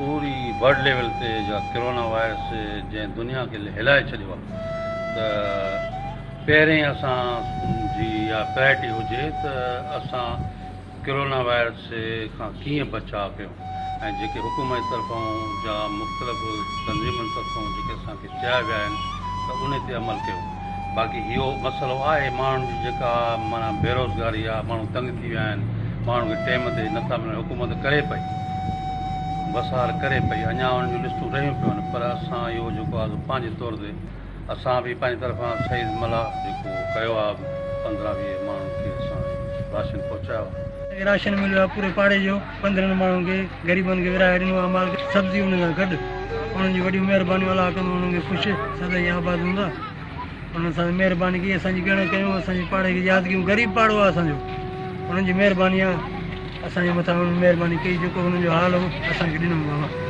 پوري world level تي جا ڪرونا وائرس جنهن دنيا کي هلائي ڇڏيو آهي ته پهرين اسان جي اها پرائرٽي هجي ته اسان ڪرونا وائرس کان ڪيئن بچاء ڪيون ۽ جيڪي حڪومت جي طرفان جا مختلف تنظيمن طرفان جيڪي اسان کي چيا ويا آهن ته ان تي عمل ڪيو باقي اهو مسئلو آهي ماڻهن جي جيڪا معنيٰ بيروزگاري آهي ماڻهو تنگ ٿي ويا آهن ماڻهن کي ٽيم تي نٿا ملن حڪومت ڪري پئي وسار ڪري پئي اڃا انهن جون لسٽون رهيون پيون آهن پر اسان اهو جيڪو آهي سو پنهنجي طور تي اسان به پنهنجي طرفان سعيد ملاح جيڪو ڪيو آهي 15 20 ماڻهن کي اسان راشن پهچايو آهي. راشن مليو آهي پوري پاڙي جو 15 ماڻهن کي غريبن کي ورهائي ڏنو آهي مال سبزي ان سان گڏ انهن جون وڏيون مهربانيون الله ڪندو انهن کي خوش سدائين آباد هوندا انهن سان مهرباني ڪئي اسان جي ڳڻ ڪيون اسان جي پاڙي کي ياد ڪيون غريب پاڙو آهي اسان جو انهن جي مهرباني آهي اسان جي مٿان انهن مهرباني ڪئي جيڪو انهن جو حال هو اسان کي ڏنو بابا.